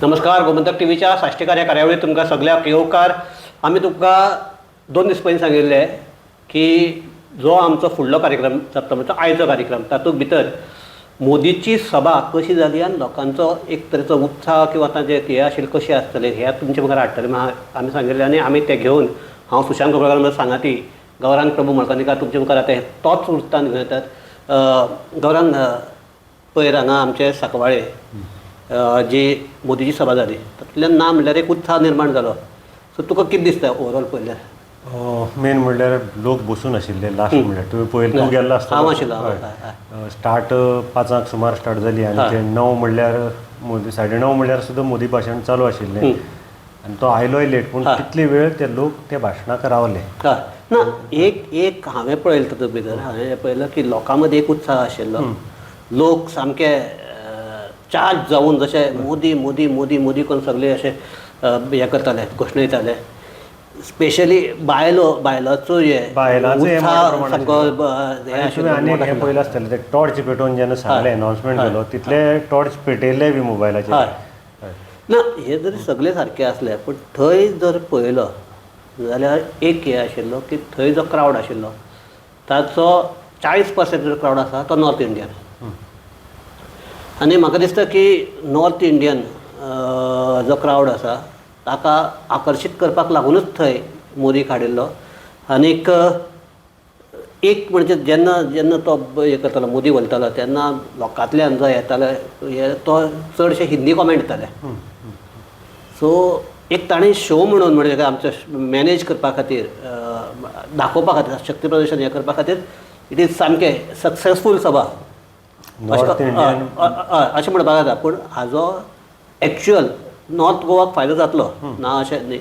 नमस्कार, गोमंतक टीव्हीच्या साश्टीकार ह्या कार्यावळीत तुमकां सगळ्याक येवकार. आमी तुमकां 2 दीस पयलीं सांगिल्लें की जो आमचो फुडलो कार्यक्रम जातलो, म्हणजे आयचो कार्यक्रम, तातूंत भितर मोदीची सभा कशी जाली आनी लोकांचो एक तरेचो उत्साह किंवा तांचे हे आशिल्ले कशें आसतले हे तुमचे मुखार हाडटले म्हूण आमी सांगिल्लें. आनी आमी ते घेवन हांव सुशांत कोपरकार, सांगाती गौरांग प्रभू मळकर्णिकार तुमचे मुखार आतां तोच वृत्तांत घेवन येतात. गौरांग, पयर हांगा आमचे सांकवाळे जी मोदीची सभा जाली, तातूंतल्यान ना म्हणल्यार एक उत्साह निर्माण जालो. सो तुका कितें दिसता ओवरऑल पळयल्यार? मेन म्हणल्यार लोक बसून आशिल्ले. लास्ट म्हणल्यार तुवें पळयलें, तूं गेल्लो आसता. हांव आशिल्लो, हय. स्टार्ट 5 सुमार स्टार्ट जाली आनी ते 9 म्हणल्यार मोदी, 9:30 म्हणल्यार सुद्दां मोदी भाशण चालू आशिल्लें आनी तो आयलोय लेट, पूण कितले वेळ ते लोक त्या भाशणाक रावले. हय, ना, एक एक हांवें पळयलें, तातूंत भितर हांवें पळयलें की लोकां मदीं एक उत्साह आशिल्लो. लोक सामके चार्ज जावन जशे मोदी मोदी मोदी मोदी करून सगळे अशे हें करताले, घोशणा दिताले. स्पेशली बायलो, बायलांचो हे बायलांचो हे उत्साह मोठ्या प्रमाणात सामको हें आनी आशिल्लो, तुवें आनी मोठो हें आशिल्लो. पळयलें आसतलें, ते टॉर्च पेटोवन जेन्ना सांगलें, अनाउन्समेंट केलो, तितले टॉर्च पेटयल्ले बी मोबायलाचेर. हय, ना, हे जरी सगळे सारके आसले, पूण थंय जर पळयलो जाल्यार एक हें आशिल्लो की थंय जो क्रावड आशिल्लो ताचो 40% जो क्रावड आसा तो नॉर्थ इंडियन. आनी म्हाका दिसता की नॉर्थ इंडियन जो क्रावड आसा ताका आकर्शीत करपाक लागूनच थंय मोदीक हाडिल्लो. आनीक एक म्हणजे जेन्ना जेन्ना तो हें करतालो, मोदी उलयतालो, तेन्ना लोकांतल्यान जो येतालो हे तो चडशे हिंदी कॉमेंट येताले. सो एक ताणें शो म्हणून, म्हणजे आमचें मॅनेज करपा खातीर, दाखोवपा खातीर, शक्ती प्रदर्शन हें करपा खातीर it is सामकें सक्सेसफूल सभा नॉर्थ इंडियन हय, अशें म्हणपाक जाता. पूण हाजो एक्चुअल नॉर्थ गोवाक फायदो जातलो ना अशें न्ही.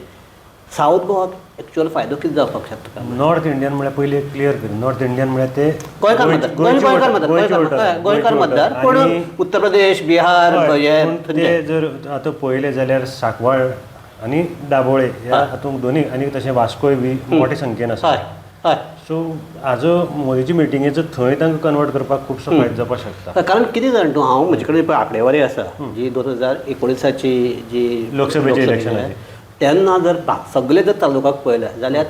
सावथ गोवाक एक्चुअल फायदो कितें जावपाक शकता? नॉर्थ इंडियन म्हळ्यार, पयलीं क्लियर कर, नॉर्थ इंडियन म्हळ्यार ते गोंयकार मतदार, गोंयकार मतदार, गोंयचे गोंयकार वोटर. हय, गोंयकार गोंयचे मतदार वोटर. पूण उत्तर प्रदेश, बिहार हय, हे पूण ते जर आतां पळयलें जाल्यार सांकवाळ आनी दाबोळे ह्या हातूंत दोनी आनी तशें वास्कोय बी मोठे संख्येन आसा. हय हय सो हाजो मोदीची मिटिंगेचो थंय तांकां कन्वर्ट करपाक खुबसो फायदो जावपाक शकता. कारण कितें जाण तूं, हांव म्हजे कडेन पळय आंकडेवारी आसा जी 2019ची जी लोकसभेचे इलेक्शनाची. तेन्ना जर सगळे जर तालुकाक पळयले जाल्यार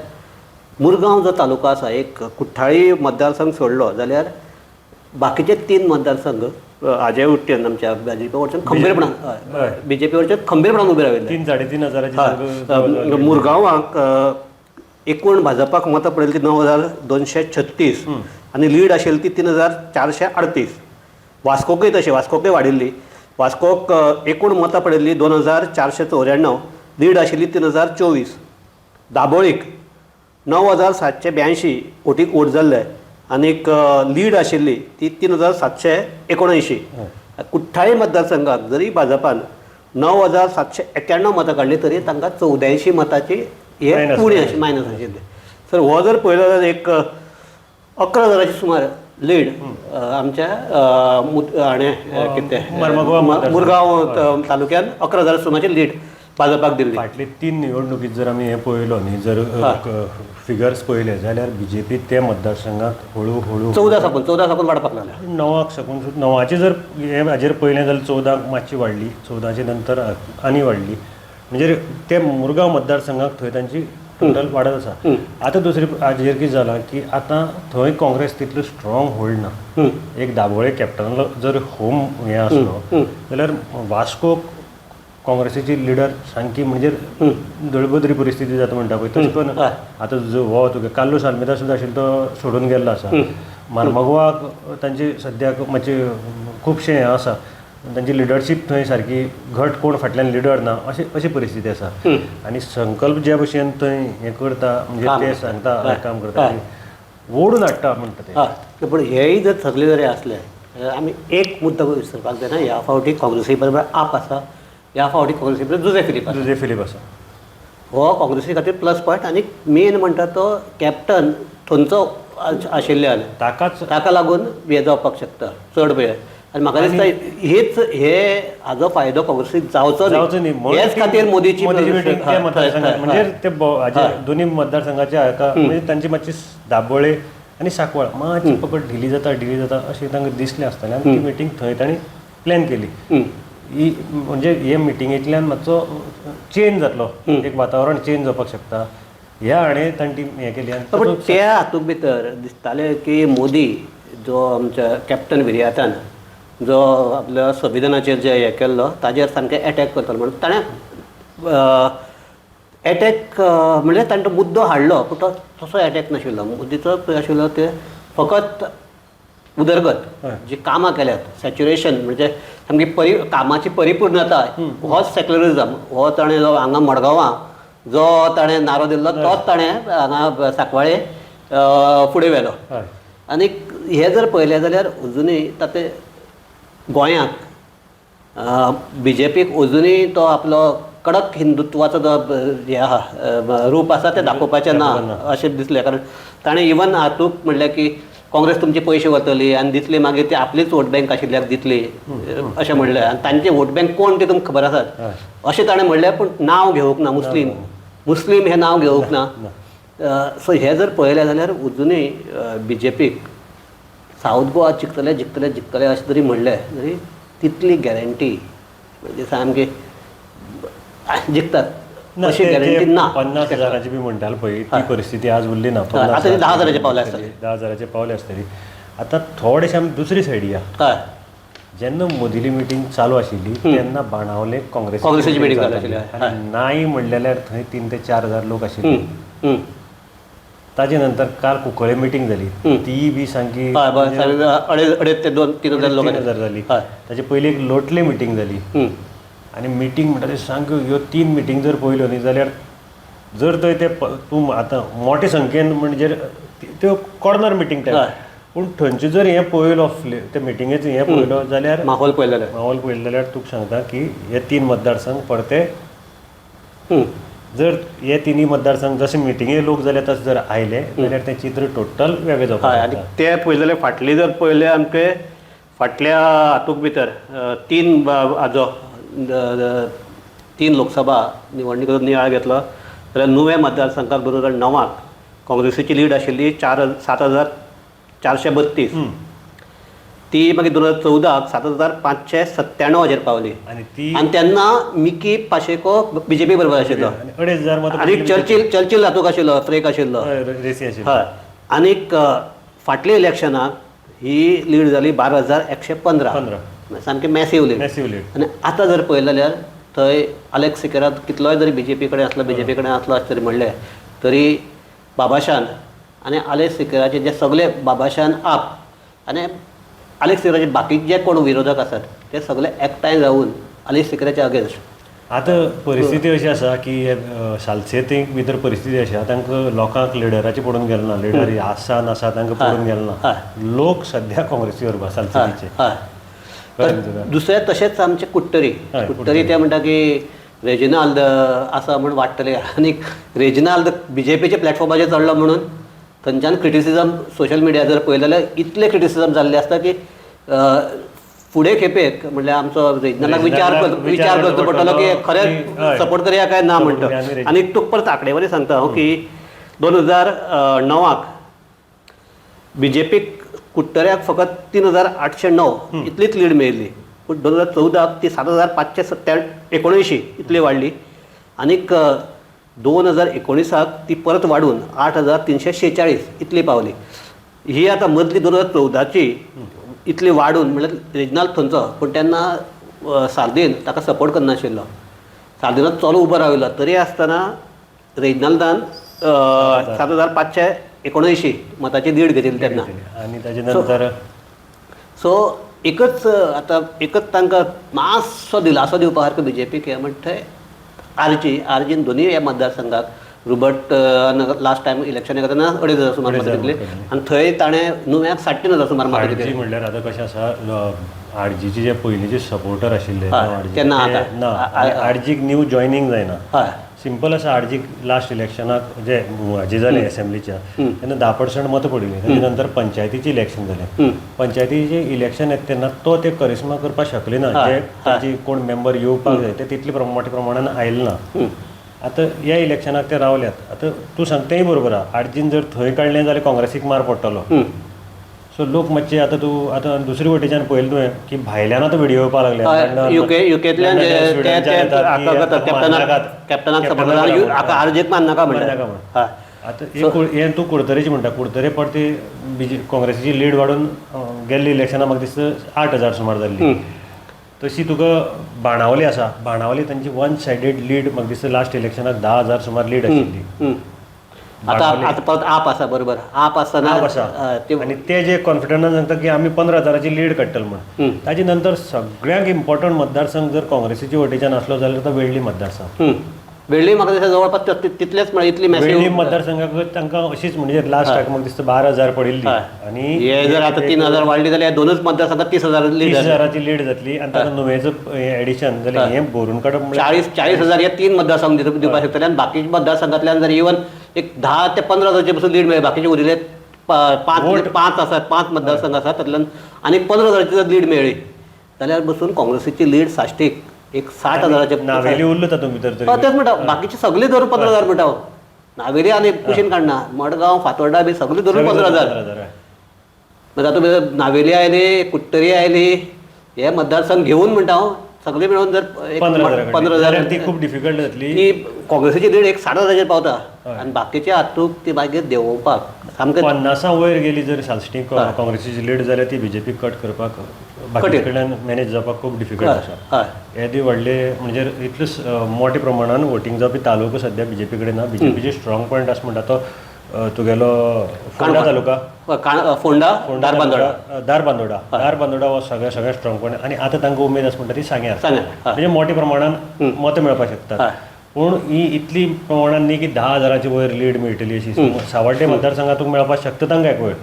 मुरगांव जो तालुका आसा, एक कुठ्ठाळी मतदारसंघ सोडलो जाल्यार बाकीचे तीन मतदारसंघ हाजे वटेन, आमच्या भाजपा वटेन खंबीरपणान, बीजेपी वटेन खंबीरपणान उबे राविल्ले. तीन साडे तीन हजाराची सारको. मुरगांवाक एकूण भाजपाक मतां पडिल्ली ती 9236 आनी लीड आशिल्ली ती 3438. वास्कोकूय तशें, वास्कोकूय वाडिल्ली. वास्कोक एकूण मतां पडिल्ली 2494, लीड आशिल्ली 3024. दाबोळीक 9782 वोटीक वोट जाल्ले आनीक लीड आशिल्ली ती 3779. कुठ्ठाळी मतदारसंघाक जरी भाजपान 9791 मतां काडली तरी तांकां 84 मतांची हे Minus. उणी आशिल्ली, मायनस आशिल्ली. सर, हो जर पळयलो जाल्यार एक 11 हजाराची सुमार लीड आमच्या हाणें कितें मर्मगोवा मतदारसंघ. मुरगांव तालुक्यान 11 हजार सुमारची लीड भाजपाक दिल्ली. फाटले तीन निवडणुकीत जर आमी हें पळयलो न्ही, जर फिगर्स पळयले जाल्यार बीजेपी त्या मतदारसंघात हळू हळू 14 साकून 14 साकून वाडपाक लागल्या. 9 साकून, 9चे जर हे हाजेर पळयलें जाल्यार 14क मातशी वाडली, 14चे नंतर आनी वाडली. म्हणजे ते मुरगांव मतदारसंघाक थंय तांची टोटल वाडत आसा. आतां दुसरी हाजेर कितें जालां की आतां थंय काँग्रेस तितलो स्ट्रॉंग होल्ड ना. एक दाबोळे कॅप्टनालो जर होम हें आसलो जाल्यार वास्को काँग्रेसीची लिडर सामकी म्हणजे दळबद्री परिस्थिती जाता म्हणटा पळय तशें करून. आतां जो हो तुगे कार्लूस आल्मेदा सुद्दां आशिल्लो तो सोडून गेल्लो आसा. मार्मगोवाक तांची सद्याक मातशी खुबशें हें आसा, तांची लिडरशीप थंय सारकी घट, कोण फाटल्यान लिडर ना अशी अशी परिस्थिती आसा. आनी संकल्प ज्या भशेन थंय हें करता, म्हणजे काम ते करता. सांगता, काम करता, ओडून हाडटा म्हणटा ते. हय, पूण हेय जर सगळे जरी आसले जाल्यार आमी एक मुद्दो विसरपाक जायना. ह्या फावटी काँग्रेसी बरोबर आप आसा, ह्या फावटी काँग्रेसी बरोबर जुजे फिलीप आसा. जुजे फिलीप आसा. हो काँग्रेसी खातीर प्लस पॉयंट. आनी मेन म्हणटा तो कॅप्टन थंयचो आशिल्ल्यान ताकाच ताका लागून हें जावपाक शकता चड पळय. आनी म्हाका दिसता हेच हे हाजो फायदो काँग्रेसीक जावचो. जावचो न्ही म्हणून हेच ती खातीर मोदीची मोदीची मिटींग त्या मतदारसंघात, म्हणजे ते हाजे दोन्ही मतदारसंघाचे हाका, म्हणजे तांची मातशी दाबोळे आनी सांकवाळ मातशी पकड ढिली जाता ढिली जाता अशें तांकां दिसलें आसतलें आनी ती मिटींग थंय तांणी प्लॅन केली. ही म्हणजे हे मिटिंगेंतल्यान मातसो चेंज जातलो, एक वातावरण चेंज जावपाक शकता ह्या हाणें तांणी ती हें केली. आनी पूण त्या हातूंत भितर दिसतालें की मोदी जो आमच्या कॅप्टन विर्यातान जो आपल्या संविधानाचेर जे हें केल्लो ताजेर सामकें एटॅक करतालो म्हणून ताणें एटॅक म्हणल्यार ताणें तो मुद्दो हाडलो पूण तो तसो एटॅक नाशिल्लो. मोदीचो पळय आशिल्लो ते फकत उदरगत जी कामां केल्यात सॅच्युरेशन म्हणजे सामकी कामाची परिपूर्णता होच सेक्युलरिजम हो ताणें जो हांगा मडगांवां जो ताणें नारो दिल्लो तोच ताणें हांगा सांकवाळे फुडें व्हेलो. आनी हें जर पळयलें जाल्यार अजुनूय ताते गोंयांत बीजेपीक अजुनूय तो आपलो कडक हिंदुत्वाचो जो हें आहा रूप आसा तें दाखोवपाचें ना अशें दिसलें. कारण ताणें इवन हातूंत म्हणलें की काँग्रेस तुमचे पयशे वतली आनी दितली मागीर ती आपलीच वोट बँक आशिल्ल्याक दितली अशें म्हणलें. आनी तांचे वोट बँक कोण ते तुमकां खबर आसात अशें ताणें म्हणलें, पूण नांव घेवंक ना, मुस्लीम मुस्लीम हें नांव घेवंक ना. सो हें जर पळयलें जाल्यार अजुनूय बीजेपीक सावथ गोवा जिखतले जिखतले जिखतले अशें जरी म्हणलें तरी तितली गॅरंटी म्हणजे सामकी जिखतात अशी गॅरंटी ना. 50,000 बी म्हणटाले पळय ती परिस्थिती आज उरली ना. आतां 10,000 पावले आसतले, 10,000 पावले आसतली. आतां थोडेशे आमी दुसरी सायडी या. जेन्ना मोदीली मिटींग चालू आशिल्ली तेन्ना बाणावले काँग्रेसीची मिटींग चालू आशिल्ली आनी नाय म्हणलें जाल्यार थंय 3 ते 4 हजार लोक आशिल्ले. ताजे नंतर काल कुंकळे मिटींग जाली ती बी सामकी 2.5 ते 2-3 हजार लोक 3,000 जाली. ताजे पयली एक लोटले मिटींग जाली आनी मिटींग म्हणटा ते सामक्यो ह्यो 3 मिटींग जर पळयल्यो न्ही जाल्यार जर थंय ते तूं आतां मोटे संख्येन म्हणजे त्यो कॉर्नर मिटींग टायप, पूण थंयचे जर हें पळयलो ते मिटिंगेचें हें पळयलो जाल्यार माहोल पळयलो जाल्यार, माहोल पळयलो जाल्यार तुका सांगता की हे 3 मतदारसंघ परते जर हे 3 मतदारसंघ जशे मिटिंगे लोक जाले तशे जर आयले जाल्यार तें चित्र टोटल वेगळें जावपाक. आनी ते पळयले जाल्यार फाटली जर पळयले आमचे फाटल्या हातूंत भितर 3 हाजो 3 लोकसभा निवडणुकेचो नियाळ घेतलो जाल्यार नुवें मतदारसंघाक 2009 काँग्रेसीची लीड आशिल्ली 7,432, ती मागीर 2014 7,597 हाजेर पावली. आनी तेन्ना मिकी पाशेको बीजेपी बरोबर आशिल्लो 2,500 आनी चर्चिल हातूंत आशिल्लो, फ्रेक आशिल्लो, हय. आनीक फाटल्या इलेक्शनाक ही लीड जाली 12,115, सामकी मॅसीव लीड. आनी आतां जर पळयलें जाल्यार थंय आलेक्स सिकेरा कितलोय जरी बीजेपी कडेन आसलो, बीजेपी कडेन आसलो अशें तरी म्हणलें तरी बाबाशान आनी आलेक्स सिकेराचे जे सगळे बाबाशान आप आनी आलेक्स सिकेराचे बाकीचे जे कोण विरोधक आसात ते सगळे एकठांय जावन आलेक्स सिकेराच्या अगेन्स्ट. आतां परिस्थिती अशी आसा की सालसेती भितर परिस्थिती अशी आसा तांकां लोकांक लिडराची पडून गेलो ना, लिडर आसा नासा तांकां पडून गेलो ना, लोक सद्या काँग्रेसी बरोबर सालसेतीचे. दुसरें तशेंच आमचे कुट्टरी, कुट्टरी ते म्हणटा की रेजिनाल्द आसा म्हूण वाडटले आनी रेजिनाल्द बीजेपीच्या प्लॅटफॉर्माचेर चडलो म्हणून थंयच्यान क्रिटिसिजम सोशल मिडिया जर पळयलें जाल्यार इतलें क्रिटिसिजम जाल्लें आसता की फुडें खेपेक म्हणल्यार आमचो रेजिनाल्दाक विचार करचो पडटलो की खरें सपोर्ट करया काय ना म्हणटा. आनी तुका परत आंकडेवारी सांगता हांव की 2009 बीजेपीक कुट्टऱ्याक फकत 3,809 इतलीच लीड मेळिल्ली, पूण 2014 ती 7,579 इतली वाडली आनीक 2019 ती परत वाडून 8,346 इतली पावली. ही आतां मदली 2014ची इतली वाडून म्हणल्यार रेजिनाल्द थंयचो, पूण तेन्ना सार्दीन ताका सपोर्ट करनाशिल्लो, सार्दीनाचो चलो उबो राविल्लो तरी आसतना रेजिनाल्दान 7,579 मताची लीड घेतिल्ली तेन्ना. आनी ताजे नंतर सो एकच आतां एकच तांकां मातसो दिलासो दिवपा सारको बीजेपीक हें म्हणटा थंय आरजी, आरजीन दोनूय ह्या मतदारसंघाक रुबर्ट लास्ट टायम इलेक्शन येता तेन्ना 2,500 सुमार मतां घेतली आनी थंय ताणें नुव्याक 3,500 सुमार मतां घेतली. म्हणल्यार आतां कशें आसा आरजीचे जे पयलींचे सपोर्टर आशिल्ले तेन्ना ना आरजीक न्यू जॉयनींग जायना, सिंपल आसा. आरजीक लास्ट इलेक्शनाक जे हाजे जाले एसेंब्लीच्या तेन्ना 10% मतां पडिल्लीं, ताजे नंतर पंचायतीचें इलेक्शन जालें, पंचायतीचें इलेक्शन येता तेन्ना तो ते करिस्मा करपाक शकले ना, जे ताजे कोण मेंबर येवपाक जाय ते तितले मोठ्या प्रमाणान आयले ना. आतां ह्या इलेक्शनाक ते रावल्यात. आतां तूं सांग तेंय बरोबर आहा, आरजीन जर थंय काडलें जाल्यार काँग्रेसीक मार पडटलो. सो लोक मातशे आतां तूं आतां दुसरे वटेच्यान पळयलें तुवें की भायल्यान आतां व्हिडियो येवपाक लागले. युकेंतल्यान कॅप्टनाक आरजीक माननाका म्हणटा. आतां हें तूं कुडतरेची म्हणटा, कुडतरे परती बीजे काँग्रेसीची लीड वाडून गेल्ली इलेक्शनां म्हाका दिसता 8,000 सुमार जाल्ली. तशी तुका बाणावली आसा, बाणावली तांची वन सायडेड लीड म्हाका दिसता लास्ट इलेक्शनाक 10,000 सुमार लीड आशिल्ली. आतां आतां परत आप आसा, बरोबर आप आसतना आप आसा आनी ते जे कॉन्फिडन्सान सांगता की आमी 15,000ची लीड काडटले म्हूण. ताजे नंतर सगळ्यांक इम्पॉर्टंट मतदारसंघ जर काँग्रेसीच्या वटेच्यान आसलो जाल्यार तो वेळ्ळी मतदारसंघ. वेळ्ळी म्हाका दिसता जवळपास तितलेच म्हळ्यार इतली मॅसिव वेळ्ळी मतदारसंघाक तांकां अशीच म्हणजे लास्टाक म्हाका दिसता 12,000 पडिल्ली आनी हे जर आतां 3,000 वाडली जाल्यार दोनूच मतदारसंघात 30,000 लीड, 30,000ची लीड जातली. आनी ताका नुवेचो एडिशन जाल्यार हें भरून काडप म्हळ्यार 40,000 हे 3 मतदारसंघ दिवपाक शकतले. आनी बाकीचे मतदारसंघांतल्यान जर इवन एक 10 ते 15,000चे पसून लीड मेळ्ळी, बाकीचे उरिल्ले 5 आसात, 5 मतदारसंघ आसात तातूंतल्यान आनी 15,000ची जर लीड मेळ्ळी जाल्यार बसून काँग्रेसीची लीड साश्टीक एक 60,000चे नावेली उरलो तातूंत भितर तरी. तेच म्हणटा, बाकीचे सगळे धरून 15,000 म्हणटा हांव. नावेली आनी कुशीन काडना, मडगांव फातोर्डा बी सगळे धरून 15,000. मागीर तातूंत भितर नावेली आयली, कुडटरी आयली, हे मतदारसंघ घेवन म्हणटा हांव सगळे मेळून जर 15,000 ती खूब डिफिकल्ट जातली. ती काँग्रेसीची लीड एक 60,000चेर पावता आनी बाकीच्या हातूंत ती मागीर देंवोवपाक सामकें 50 वयर गेली जर साश्टी काँग्रेसीची लीड जाल्यार ती बीजेपी कट करपाक बाकी कडल्यान मॅनेज जावपाक खूब डिफिकल्ट आसा. येदी व्हडले म्हणजे इतले मोठ्या प्रमाणान वोटींग जावपी तालुको सद्या बीजेपी कडेन ना. बीजेपीचे स्ट्रॉंग पॉयंट आसा म्हणटा तो तुगेलो फोंडा तालुका, फोंडा, धारबांदोडा, धारबांदोडा, धारबांदोडा हो सगळ्या सगळ्या स्ट्रॉंग पॉयंट. आनी आतां तांकां उमेद आसा म्हणटा ती सांग्यार, म्हणजे मोठ्या प्रमाणान मतां मेळपाक शकतात. पूण ही इतली प्रमाणान न्ही की 10,000ची वयर लीड मेळटली अशी सावड्डे मतदारसंघात तुका मेळपाक शकता तांकां एक वेळ,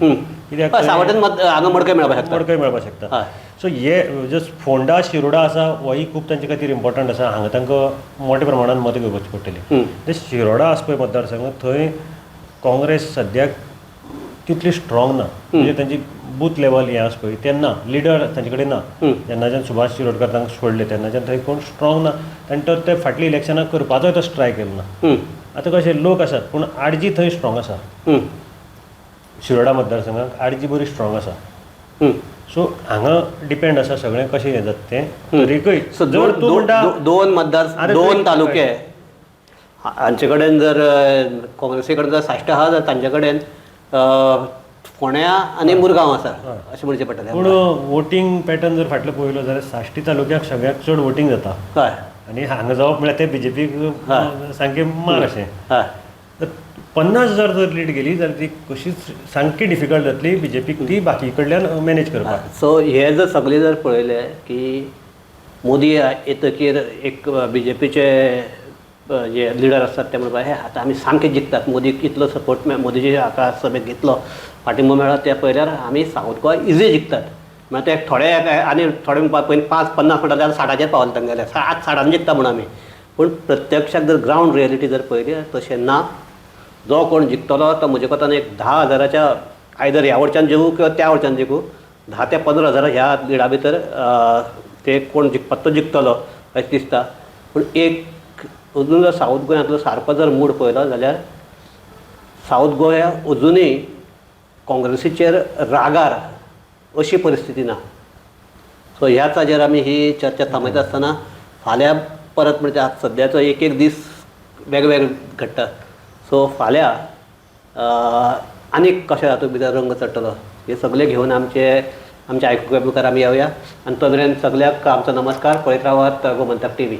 कित्याक सावड्डेन हांगा मडकय मेळपाक शकता, मडकय मेळपाक शकता. सो हे जस्ट फोंडा शिरोडा आसा होय खूब तांचे खातीर इम्पॉर्टंट आसा. हांगा तांकां मोठ्या प्रमाणान मतां घेवपाची पडटली. ते शिरोडा आसा पळय मतदारसंघ, थंय काँग्रेस सद्याक तितली स्ट्रॉंग ना, म्हणजे तांची बूथ लेवल हें आसा पळय तेन्ना लिडर तांचे कडेन ना. जेन्नाच्यान सुभाष शिरोडकर तांकां सोडले तेन्नाच्यान थंय कोण स्ट्रॉंग ना. आनी तो ते फाटल्या इलेक्शनाक करपाचोय तो ट्राय केलो ना. आतां कशें लोक आसात पूण आडजी थंय स्ट्रॉंग आसा, शिरोडा मतदारसंघाक आडजी बरी स्ट्रॉंग आसा. सो हांगा डिपेंड आसा सगळें कशें हें जाता तें. तरीकय जर तूं म्हणटा दोन मतदार दोन तालुके हांचे कडेन जर काँग्रेसी कडेन जर साश्ट आहा जाल्यार तांचे कडेन फोंड्या आनी मुरगांव आसा अशें म्हणचें पडटलें. पूण वोटींग पॅटर्न जर फाटलो पळयलो जाल्यार साश्टी तालुक्याक सगळ्यात चड वोटींग जाता. हय, आनी हांगा जावप म्हळ्यार ते बीजेपीक सामकें मार अशें. तर 50,000 जर लीड गेली जाल्यार ती कशीच सामकी डिफिकल्ट जातली बीजेपीक ती बाकी कडल्यान मॅनेज करपाक. सो हे जर सगळे जर पळयले की मोदी येतकीर एक बीजेपीचे जे लिडर आसतात ते म्हणपाक हे आतां आमी सामके जिखतात, मोदीक इतलो सपोर्ट मोदीचे हाका सभेक घेतलो पाठिंबो मेळ्ळो ते पळयल्यार आमी सावथ गोवा इजी जिखतात. म्हळ्यार ते थोडे आनी थोडे म्हणपाक पयलीं 5-50 म्हणटा जाल्यार 60चेर पावले तांगेले, 60 जिखता म्हूण आमी. पूण प्रत्यक्षात जर ग्रावंड रियलिटी जर पळयली तशें ना. जो कोण जिखतलो तो म्हज्या कोतान एक 10,000च्या आयदर ह्या वटच्यान जिखूं किंवा त्या वटच्यान जिखूं, 10 ते 15,000 ह्या लिडा भितर ते कोण जिखपाक तो जिखतलो अशें दिसता. पूण एक अजून जर सावथ गोंयांतलो सारको जर मूड पळयलो जाल्यार सावथ गोंया अजुनूय काँग्रेसीचेर रागार अशी परिस्थिती ना. सो ह्याच हाजेर आमी ही चर्चा थांबयता आसतना फाल्यां परत म्हणजे आतां सद्याचो एक एक दीस वेगवेगळे घडटा. सो फाल्यां आनीक कशें हातूंत भितर रंग चडटलो हे सगळें घेवन आमचे आमच्या आयकुप्या मुखार आमी येवया. आनी तो मेरेन सगळ्यांक आमचो नमस्कार. पळयत रावात गोमंतक टीव्ही.